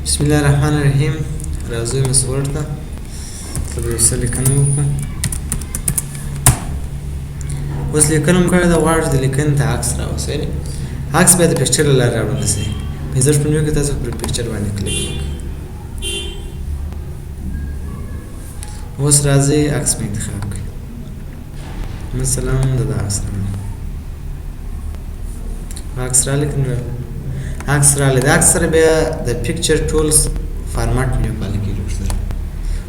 بسم الله الرحمن الرحیم. راځو مسوړ ته، ته به یو څه لیکنه وکړو. اوس لیکنه مو کړې ده، غواړو چې د لیکنې ته عکس راوستئ. عکس باید د picture له لارې راوړل شي. په insert menu کې تاسو پر picture باندې کلیک وکړئ. اوس راځئ عکس مې انتخاب کړئ. مثلا د دا عکس راوړم. عکس رالی که نه عکس رالی؟ د عکس سره بیا د picture tools format menu فعال کېږي ورسره.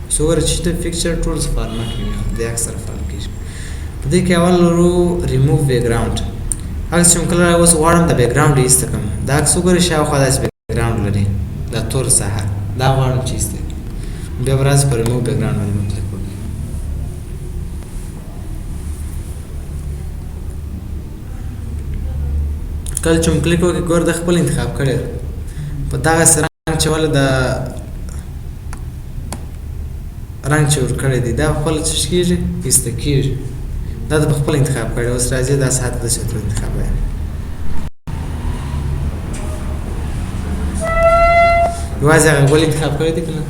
اوس وګوره چې د picture tools format menu د عکس سره فعال کېږي. په دې کې اول لرو ریموو بیک ګراوند. عکس چې کله اوس غواړم د بیک ګراوند یې ایسته کړم، دا عکس وګورئ شاوخوا داسې بیک ګراوند لري، دا تور ساحه، دا غواړم چې ایسته کړم. بیا به راسي په ریموو بیک ګراوند باندې به کلیک وکړم. کله چې مو کلیک وکړي، ګوره د خپل انتخاب کړی په دغسې رنګ چې وله د رنګ چې ورکړی دی، دا خپل څه کېږي، ایسته کېږي. دا د خپل انتخاب کړی. اوس راځي دا ساعت داسې ورته انتخاب دی. یوازې هغه ګل انتخاب کړی دی که نه؟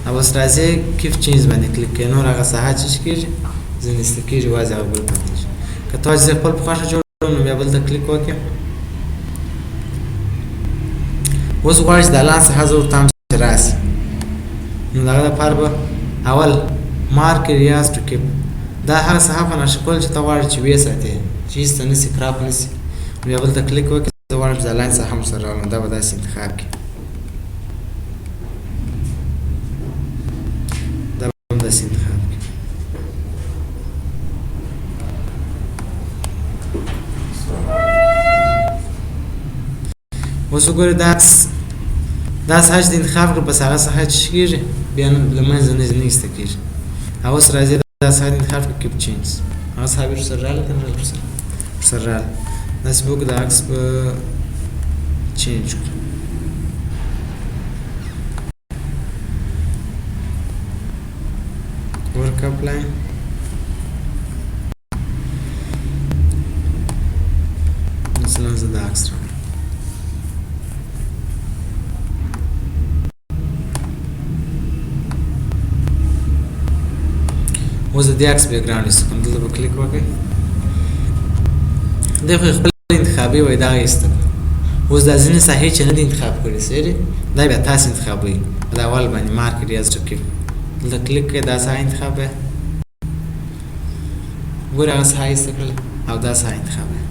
او اوس راځي keep change باندې کلیک کوي، نور هغه ساحه چې کېږي ځینې ایسته کېږي، یوازې هغه ګل پاتې شي. که تاسو زه خپل په خوښه جوړوم، نو بیا بل ته کلیک وکړئ. اوس غواړي چې د لاند ساحه زه ورته هم چې راسي، نو د هغه لپاره به اول mark areas to keep، دا هغه ساحه په نښه کول چې ته غواړې چې ویې ساتې، چې ایسته نه سي، crop نه سي. بیا بل ته کلیک وکړي. زه غواړم چې د لاین ساحه هم سره راوړم، دا به داسې انتخاب کړي، دا به هم داسې انتخاب کړي. اوس وګورئ دا دا ساحه چې د انتخاب کړو، بس هغه ساحه چې کېږي بیا له منځه نه نه ایسته کېږي. او اوس راځي دا ساحه د انتخاب کړو، keep change، هغه ساحه بیا ورسره راغله که نه راغله؟ ورسره راغله. داسې به وکړو، د عکس به change کړو. Work line مثلا زه دا عکس راوړم. اوس د دې عکس background ایسته کوم. دلته به کلیک وکړئ. دی خو خپل انتخابي وای، دغه ایسته. اوس دا ځینې ساحې چې نه دي انتخاب کړي، صحیح دی، دا بیا تاسو انتخابوئ. په دا اول باندې mark areas to keep دلته کلیک کړئ، دا ساحه انتخابوئ. ګوره هغه ساحه ایسته کړل او دا ساحه انتخابوئ،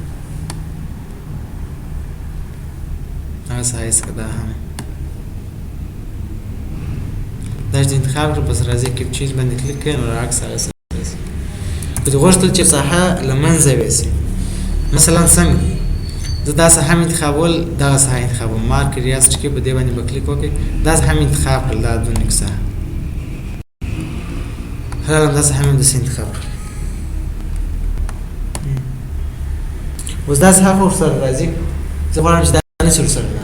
هغه ساحه ایسته کړه. دا هم دا چې انتخاب کړو، بس راځي keep change باندې کلیک کړئ، نو عکس هغه سره راځي. که دې غوښتل چې ساحه له منځه ویسي، مثلا څنګه زه دا ساحه مې انتخابول، دغه ساحه انتخابوم، mark areas to keep په دې باندې به کلیک وکړئ. دا ساحه مې انتخاب کړل، دا دونیک ساحه راغلم، دا ساحه مې همداسې انتخاب کړل. اوس دا ساحه خو ورسره راځي، زه غواړم چې دا نه شي ورسره ده.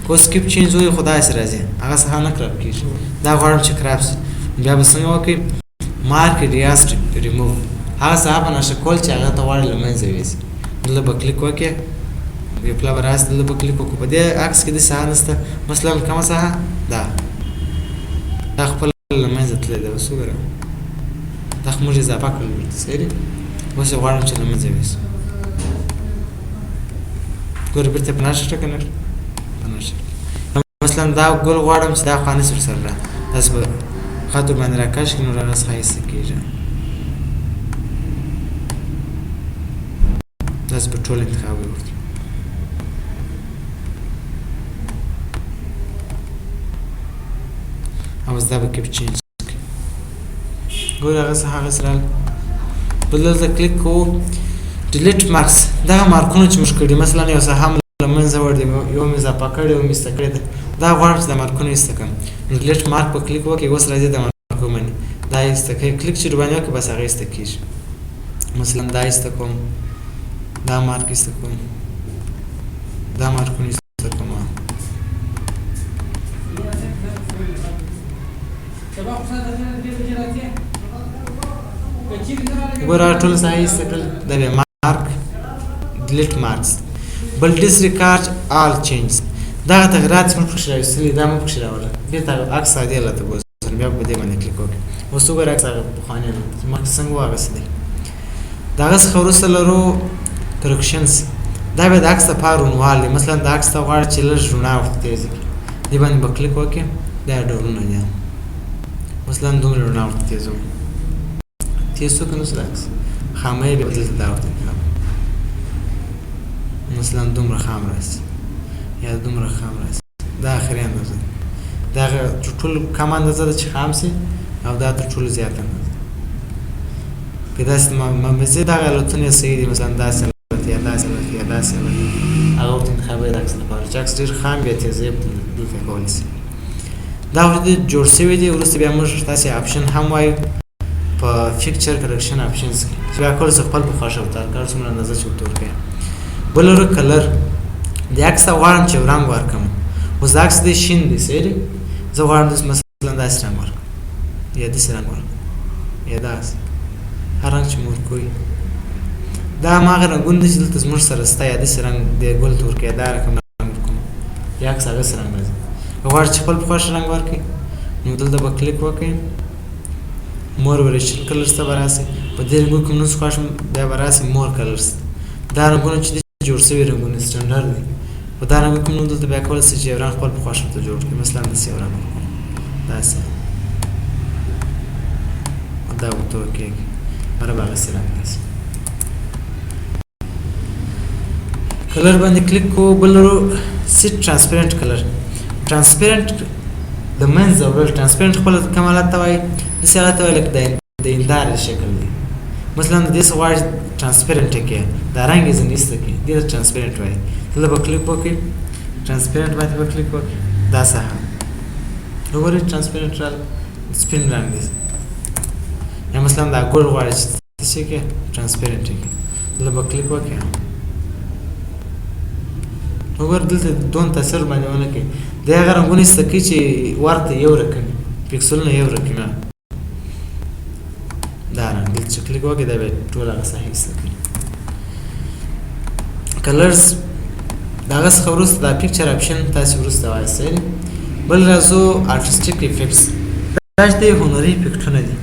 که اوس keep change وایي، خو داسې راځي، هغه ساحه نه crop کېږي. دا غواړم چې crop شي، بیا به څنګه وکړئ؟ مارک ریاست ریموو، هغه ساحه په نښه کول چې هغه ته غواړي له منځه یوسي. دلته به کلیک وکړې، یو پلا به راشي، دلته به کلیک وکړو. په دې عکس کې داسې ساحه نشته. مثلا کومه ساحه دا دا خپل له منځه تللې ده. اوس وګوره، دا خو موږ اضافه کړل ورته، صحیح دی. اوس یې غواړم چې له منځه یوسي. ګوره بېرته په نښه کړه که نه په نښه. مثلا دا ګل غواړم چې دا خوا نه شي ورسره را، داسې به خط ورباندې راکش کړي، نو هغه څخه ایسته کېږي. داسې به ټول انتخاب ورته. او اوس دا به keep change کړي. ګوره هغه څه هغه سره بل دلته کلیک کوو، delete marks. دغه مارکونه چې موږ کړي، مثلا یو ساحه مو له منځه وړي، یو مې اضافه کړې، یو مې ایسته کړې ده، دا غواړم چې د مارکونو ایسته کړم، نو delete mark په کلیک وکړئ. اوس راځي د مارکو باندې دا ایسته کوي، کلیک چې ورباندې وکړي، بس هغه ایسته کېږي. مثلا دا ایسته کوم، دا مارک ایسته کوم، دا مارکونه ایسته کوم. ګوره ټول ساحې ایسته کړل. دا بیا mark delete marks. بل disregard all changes، دغه تغیرات چې موږ پکښې راوستلي دا موږ پکښې راوړل، بېرته هغه عکس عادي حالت ته بوځم، بیا په دې باندې کلیک وکړئ. اوس وګوره عکس هغه پخوانی حالت چې مخکې څنګه و هغسې دی. د هغه څخه وروسته لرو corrections، دا بیا د عکس لپاره روڼوال دی. مثلا د عکس ته غواړي چې لږ رڼا ورته تېزه کړي، دې باندې به کلیک وکړي، دا ډولونه دي. مثلا دومره رڼا ورته تېزوم، تېز شو که نه شو د عکس خامه یې بیا دلته دا ورته انتخاب، مثلا دومره خام راسي یا دومره خام راسي، دا اخري اندازه ده. دا هغه تر ټولو کمه اندازه ده چې خام سي او دا تر ټولو زیاته اندازه ده. که داسې مزې دغه حالتونه یې صحیح دي، مثلا داسې حالت یا داسې حالت یا داسې حالت، هغه ورته انتخابوي د عکس لپاره چې عکس ډېر خام بیا تېزوي دلته کولی سي. دا خو دې جوړ سوي دي. وروسته بیا موږ تاسې option هم وایو په picture correction options کې چې بیا کولی سي خپل په خوښه ورته ورکړ څومره اندازه چې ورته ورکوي. بل لرو color، د عکس ته غواړم چې یو رنګ ورکړم، اوس دا عکس دی شین دی، صحیح دی، زه غواړم داسې مثلا داسې رنګ ورکړم یا داسې رنګ ورکړم یا داسې، هر رنګ چې مو ورکوي. دا هماغه رنګونه دي چې دلته زموږ سره سته، یا داسې رنګ دی ګل ته ورکوي، دا رقم رنګ ورکوم یا عکس هغسې رنګ راځي. که غواړئ چې خپل په خوښه رنګ ورکړئ نو دلته به کلیک وکړئ، more variation colors ته به راسئ، په دې رنګونو کې موږ خوښ بیا به راسئ more colors. دا رنګونه چې دي جوړ شوي رنګونه standard دي، په دا رنګ کې موږ دلته بیا کولی شو چې یو رنګ خپل په خوښه ورته جوړ کړو. مثلا داسې یو رنګ ورکړو، داسې دا ورته وکېږي، هره به هغسې رنګ راسي. color باندې کلیک کوو، بل لرو set transparent color. transparent د منځه وړل، transparent خپل کوم حالت ته وایي؟ داسې حالت ته وایي لکه د هندارې شکل دی. مثلا د دې څخه غواړي transparent کړي، دا رنګ یې ځنې ایسته کړي، دې ته transparent وایي. دلته به کلیک وکړئ، transparent باندې به کلیک وکړئ، دا ساحه وګورئ transparent راغلی، سپین رنګ دی. یا مثلا دا ګل غواړي چې څه کړي، transparent کړي، دلته به کلیک وکړئ. وګوره دلته دون تاثیر باندې ونه کوي، دی هغه رنګونه ایسته کوي چې ورته یو رقم پیکسلونه یو رقم. دا رنګ دلته چې کلیک وکړي دا بیا ټول هغه ساحې ایسته کوي. colors د هغه څخه وروسته دا picture option تاسې وروسته وایاست. بل راځو artistic effects، دا چې دی هنري افکټونه دي.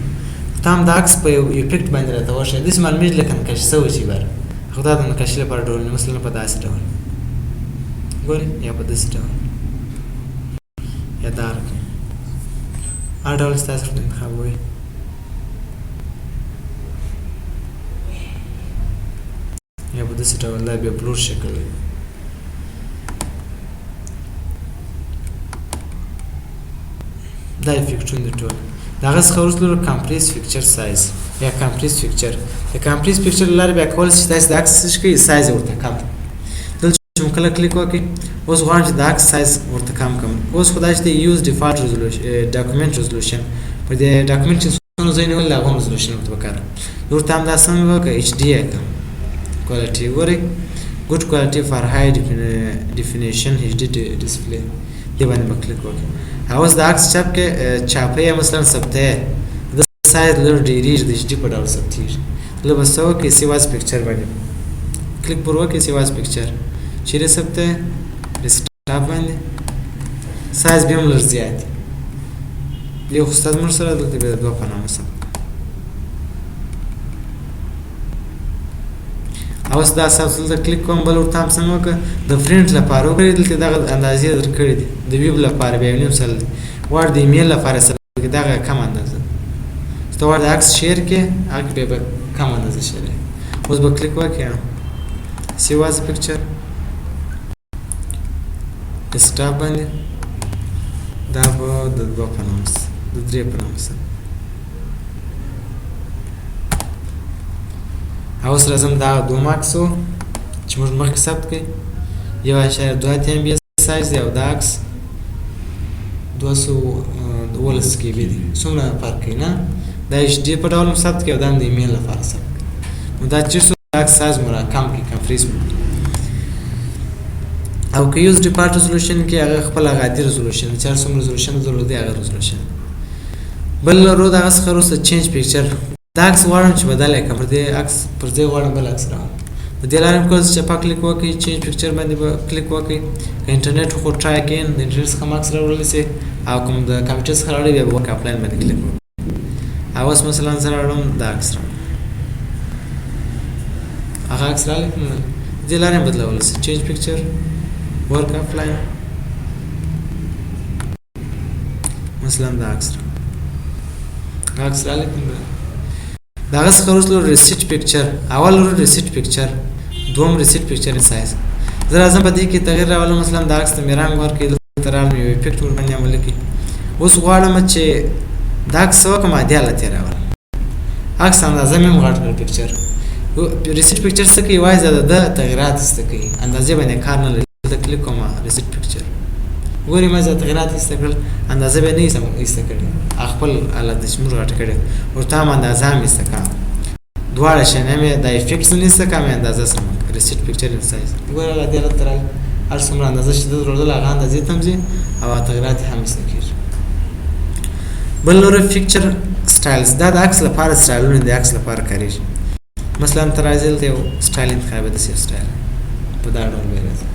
ته هم د عکس په یو افکټ باندې راته وښیه، داسې معلومېږي لکه نقاشي سوی چې بر، خو دا د نقاشي لپاره ډول نه، مثلا په داسې ډول ګورې یا په داسې ډول یا دا رقم، هر ډول چې تاسو ورته انتخابوئ. یا په داسې ډول دا بیا blur شکل دی. دا افکټونه دي ټول. د هغه څخه وروسته لرو compress picture size یا compress picture. د compress picture له لارې بیا کولی شئ چې تاسې د عکس څه کوئ، سایز یې ورته کم کړئ. دلته چې مو کله کلیک وکړئ، اوس غواړم چې د عکس سایز ورته کم کړم. اوس خو دا چې دی use default resolution document resolution، په دې document چې څونه ځای نیولی هغه هم resolution ورته پکار. ورته همدا څنګه وکړه HD یې کړم quality ګورئ، good quality for high definition HD display، دې باندې به کلیک وکړئ. اوس د عکس چاپ کې چاپی یا مثلا ثبتوي، د سایز لږ ډېرېږي، د HD په ډول ثبتېږي. دلته به څه وکړئ، save as picture باندې کلیک پر وکړئ، save as picture چیرې ثبتوي، desktop باندې. سایز بیا هم لږ زیات دی، یو خو ستاسو موږ سره دلته بیا د دوه په نامه ثبت. اوس دا سبز دلته کلیک کوم، بل ورته هم څنګه وکړه د پرینټ لپاره وګورئ، دلته دغه اندازې درکړې دي. د ویب لپاره بیا یو نیم سل دی، غواړي د ایمیل لپاره ثبت کړي دغه کم اندازه، چې ته غواړې د عکس share کړې هغه کې بیا به کم اندازه share کړې. اوس به کلیک وکړې save as picture desktop باندې، دا به د دوه په نامه د درې په نامه سره. اوس راځم دا دوه عکس و چې موږ مخکې ثبت کړي، 1.82 MB سایز دی او دا عکس 212 KB دی، څومره فرق کوي نه؟ دا HD په ډول هم ثبت کړي او دا هم د ایمیل لپاره ثبت کړي. نو دا چې څو عکس سایز مو را کم کړي، compress مو کړي. او که use default resolution کې هغه خپل هغه عادي resolution چې هر څومره resolution درلودي هغه resolution. بل لرو د هغه څخه وروسته change picture، دا عکس غواړم چې بدل یې کړم، پر دې عکس پر ځای غواړم بل عکس راوړم. د دې لارې هم کولی شئ چې چپه کلیک وکړئ، change picture باندې به کلیک وکړئ. که انټرنیټ خو try again، د انټرنیټ څخه هم عکس راوړلی شئ، او کوم د کمپیوټر څخه راوړئ بیا به work offline باندې کلیک وکړئ. او اوس مثلا زه راوړم دا عکس راوړم، هغه عکس راغلی که نه؟ د دې لارې هم بدلولی شئ، change picture، work offline، مثلا دا عکس راوړم، هغه عکس راغلی که نه؟ د هغه څخه وروسته لرو reset picture. اول لرو reset picture، دوم reset picture size. زه راځم په دې کې تغیر راولم، مثلا دا عکس ته مې رنګ ورکړي، دلته راغلم یو effect ورباندې عملي کړي. اوس غواړم چې دا عکس څه وکړم، عادي حالت یې راولم. عکس اندازه مې هم غټ کړ. picture reset picture څه کوي؟ یوازې د ده تغیرات ایسته کوي، اندازې باندې کار نه لري. دلته کلیک کوم، reset picture، ګوري ما زیات تغیرات ایسته کړل، اندازه به نه ایسته کړې، خپل حالت چې موږ غټه کړې، ورته هم اندازه هم ایسته کړه، دواړه شیان هم یې د effect نه ایسته کړه، هم یې اندازه سمه کړه. reset picture in size، ګوره له دې حالت ته راغی، هر څومره اندازه چې ده درلودله هغه اندازې ته هم ځي او تغیرات یې هم ایسته کېږي. بل لوری picture styles، دا د عکس لپاره سټایلونه د عکس لپاره کارېږي. مثلا ته راځې دلته یو سټایل انتخابوې، داسې یو سټایل په دا ډول به راځي.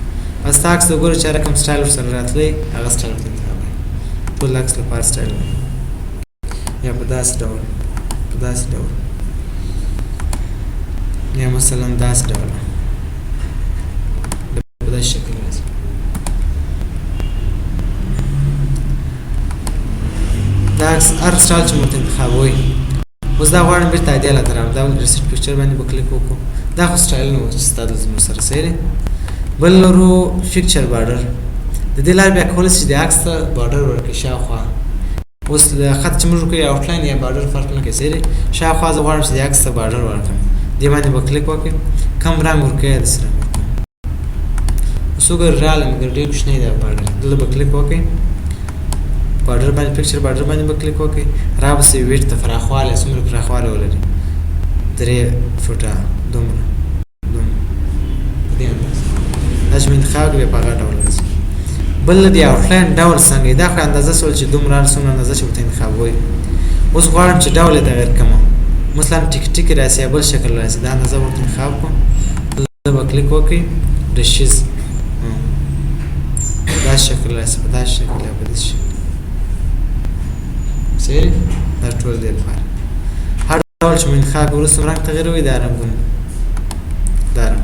بس تا عکس ته وګوره چې هر کوم سټایل ورسره راتلی هغه سټایل ورته انتخابوي، ټول عکس لپاره سټایل وي، یا په داسې ډول، په داسې ډول، یا مثلا داسې ډول، په داسې شکل راځي. دا عکس هر سټایل چې مو ورته انتخابوئ. اوس دا غواړم بېرته عادي حالت ته راوړم، دا reset picture باندې به کلیک وکړو. دا خو سټایل نه و چې ستا دلته زموږ سره صحیح دی. بل لرو picture border، د دې لارې بیا کولی شي چې د عکس ته border ورکړي شاوخوا. اوس د خط چې موږ کوو outline یا border فرق نه کوي، صحیح دی. شاوخوا زه غواړم چې د عکس ته border ورکړم، دې باندې به کلیک وکړم، کم رنګ ورکوي داسې رنګ ورکوم. اوس وګوره راغلی مګر ډېر کوچنی دی border، دلته به کلیک وکړئ، border باندې picture border باندې به کلیک وکړئ، را به سي width ته پراخوالی څومره پراخوالی ولري، 3 فوټه دومره دومره په دې اندازه. دا چې مې انتخاب کړي بیا په هغه ډول راځي. بل د outline ډول څنګه دی، دا خو اندازه سول چې دومره هر څومره اندازه چې ورته انتخابوي. اوس غواړم چې ډول یې تغیر کړم، مثلا ټیک ټیک راسي یا بل شکل راسي، دا اندازه ورته انتخاب کړم، دلته به کلیک وکړئ، dashes په دا شکل راسي، په دا شکل یا په دې شکل، صحیح؟ دا ټول دې لپاره هر ډول چې مو انتخاب کړو، وروسته رنګ تغیروي، دا رنګونه دا رنګ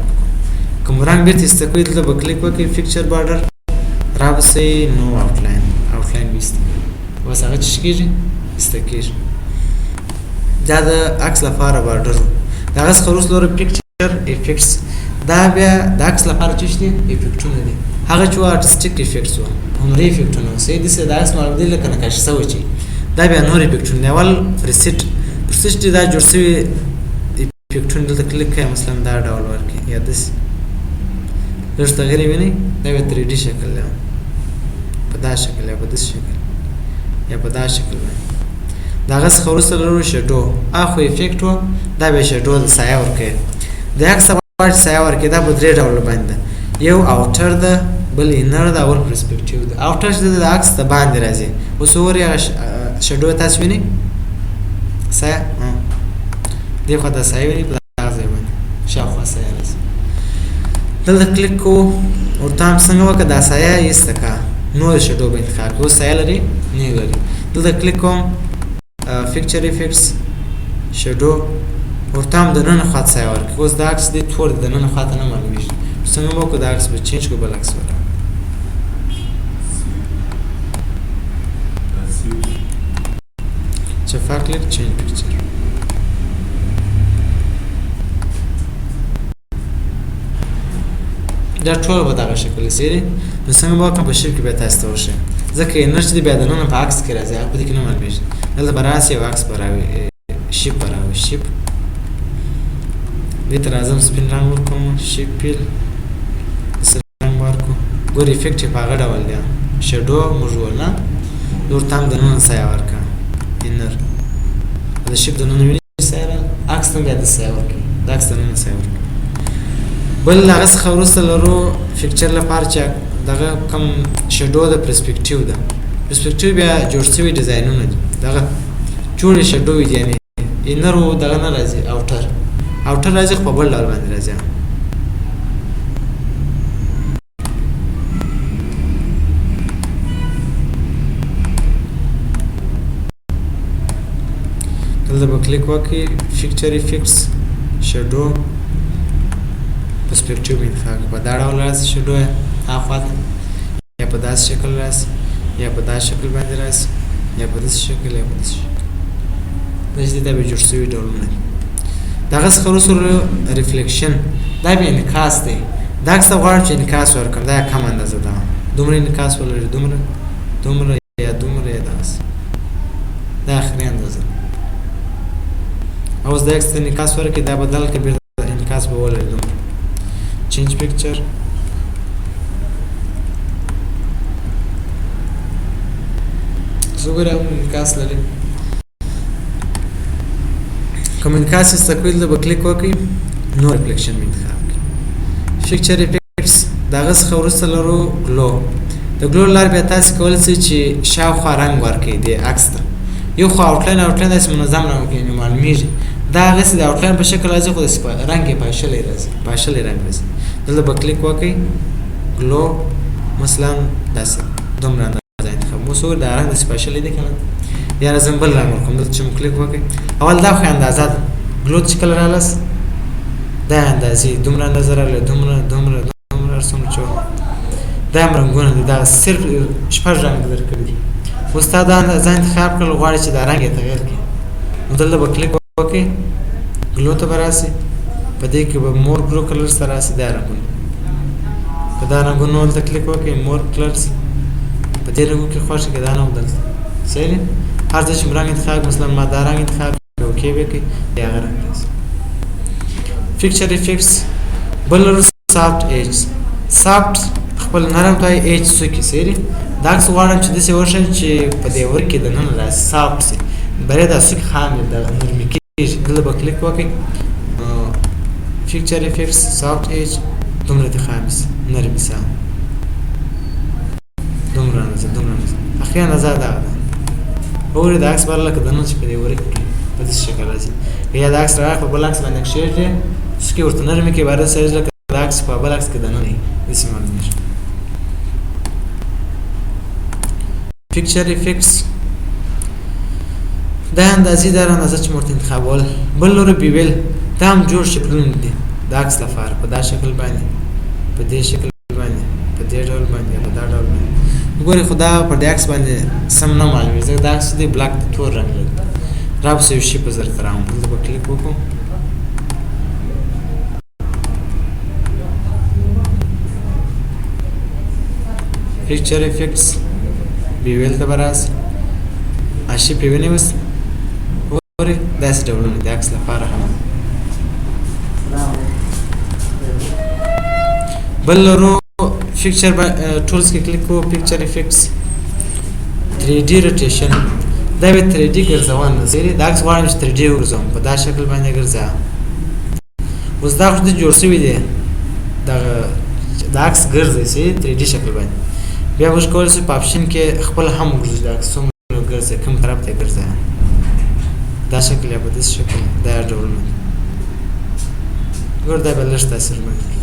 کوم رنګ بیرته ایسته کوي، دلته به کلیک وکړئ، picture border را به سي، no outline، outline به ایسته کوي، بس هغه چې کېږي ایسته کېږي. دا د عکس لپاره border و. د هغه څخه وروسته لرو picture effects، دا بیا د عکس لپاره چې دي effect ونه دي، هغه چې artistic effects وو، هنري effect ونه وو، صحیح؟ داسې د عکس معلوم دی لکه نقاشي سوی چې دا بیا نور effect ونه دي. اول preset، preset چې دا جوړ سوي effect ونه، دلته کلیک کوي، مثلا دا ډول ورکړي یا داسې لږ تغیر یې وینئ، دا بیا 3D شکل دی، په دا شکل یا په داسې شکل یا په دا شکل باندې. د هغه څخه وروسته لرو shadow، هغه خو effect و، دا بیا shadow د سایه ورکوي. د عکس ته غواړي چې سایه ورکړي، دا په درې ډوله باندې ده، یو outer ده، بل inner ده، اول perspective ده. outer چې د عکس د باندې راځي، اوس وګورئ هغه shadow تاسو وینئ سایه، دې خوا ته سایه وینئ، په دغه ځای باندې شاوخوا سایه راځي. دلته کلیک کوو، ورته هم څنګه وکړه دا سایه ایسته کړه، نور shadow به انتخاب کړو، اوس سایه لري نه لري. دلته کلیک کوم، picture effects shadow، ورته هم دننه خواته سایه ورکړي. اوس دا عکس دی تور دی، دننه خواته نه معلومیږي، څنګه به وکړو دا عکس به change کړو بل عکس به راوړو. چفا کلیک change picture، دا ټول به دغه شکل سي. نو څنګه به وکړم په shape کې بیا تاسو ته وښیم، ځکه انرژي دی بیا دننه په عکس کې راځي، هغه په دې کې نه معلومیږي. دلته به راسي یو عکس به راوي، shape به راوي، shape دې ته راځم، سپین رنګ ورکوم، shape fill داسې رنګ ورکړو، ګورې effect یې په هغه ډول دی، shadow موږ وویل نه، نور ته هم دننه سایه ورکړه، inner د shape دننه ویني سایه راغله، عکس ته هم بیا داسې سایه ورکوي، د عکس دننه سایه ورکوي. بل هغه څخه وروسته لرو picture لپاره چې دغه کوم shadow د perspective ده، perspective بیا جوړ شوي ډیزاینونه دي، دغه جوړې shadow دي، یعنې inner و دغه نه راځي، outer، outer راځي خو په بل ډول باندې راځي. دلته به کلیک وکړئ، picture effects، shadow، perspective به انتخاب کړئ. په دا ډول راسي shadow یې هاخوا ته، یا په داسې شکل راسي، یا په داسې شکل باندې راسي، یا په داسې شکل، یا په داسې شکل. داسې دا به جوړ شوي ډولونه دي. د هغه څخه وروسته reflection، دا بیا انعکاس دی. دا عکس ته غواړم چې انعکاس ورکړم، دا کم اندازه ده، دومره انعکاس ولري، دومره، دومره، یا دومره، یا داسې، دا اخري اندازه. اوس دا عکس ته انعکاس ورکړي، دا بدل کړي، بېرته انعکاس به ولري دومره. change picture، زه ګورم انعکاس لري. کوم انعکاس یې زده کړی، دلته به کلیک وکړئ، نو reflection به انتخاب کړئ. picture effects، د هغه څخه وروسته لرو glow. د glow له لارې بیا تاسې کولی شئ چې شاوخوا رنګ ورکړئ دې عکس ته. یو خو outline داسې منظم رنګ ورکړي، یعنې معلومیږي دا هغسې د outline په شکل راځي، خو داسې رنګ یې پاشلی راځي، پاشلی رنګ راځي. دلته به کلیک وکړئ، glow مثلا داسې دومره اندازه انتخاب. اوس وګورئ دا رنګ داسې پاشلی دی که نه؟ یا راځم بل رنګ ورکوم. دلته چې مو کلیک وکړئ، اول دا خو اندازه ده. glow چې کله رالاس، دا اندازې دومره اندازه راغله، دومره، دومره، دومره، هر څومره چې دا هم رنګونه دي. دا صرف شپږ رنګ درکړي دي. اوس تا دا اندازه انتخاب کړل، غواړې چې دا رنګ یې تغیر کړي، نو دلته به کلیک وکړئ، glow ته به راسي، په دې کې به more glow colors ته راسي. دا رنګونه، که دا رنګونه دلته کلیک وکړئ، more colors، په دې رنګو کې خوښ که دا نه دلته صحیح دی. هر څه چې رنګ انتخاب، مثلا ما دا رنګ انتخاب کړ، okay به کړئ، بیا هغه رنګ راځي. picture effects، بل لرو soft edge. soft خپل نرم ته، edge څوکې، صحیح دی. دا عکس غواړم چې داسې وښیم چې په دې ور کې دننه راسي، soft سي، بری دا څوکې خام دي، دا نرمي کېږي. دلته به کلیک وکړئ، picture effects، soft edge، دومره دې خام سي، نرمي سي، دومره اندازه، دومره اندازه، اخري اندازه دا ده. وګورئ دا عکس بر لکه دننه چې په دې ورک کې په داسې شکل راځي. یا دا عکس راغلی په بل عکس باندې کښېږدي، څوکې ورته نرمې کړي، بهر داسې راځي لکه دا عکس په بل عکس کې دننه وي، داسې معلومیږي. picture effects، دا اندازې، دا اندازه چې ورته انتخابول. بل لوري bevel، دا هم جوړ شکلونه دي د عکس لپاره، په دا شکل باندې، په دې شکل باندې، په دې ډول باندې، په دا ډول باندې. ګورې خو دا پر دې عکس باندې سم نه معلومیږي، ځکه دا عکس دی black، تور رنګ لري. راپسې یو شی په زر ته راوړم، دلته به کلیک وکړو، picture effects، bevel ته به راسي، اشي پې ونیوس. ګورې داسې ډولونه د عکس لپاره هم. بل لرو picture tools کې کلیک کوو، picture effects، 3D rotation، دا به 3D ګرځول نه صحیح. دا عکس غواړم چې 3D وګرځوم، په دا شکل باندې ګرځا. اوس دا خو جوړ شوی دی، دغه د عکس ګرځي صحیح 3D شکل باندې. بیا موږ کولی شو په option کې خپل هم وګرځو، دا عکس څومره ګرځي، کوم طرف ته ګرځي، دا شکل یا په داسې شکل، دا ډولونه. ګور دا به لږ تاثیر باندې.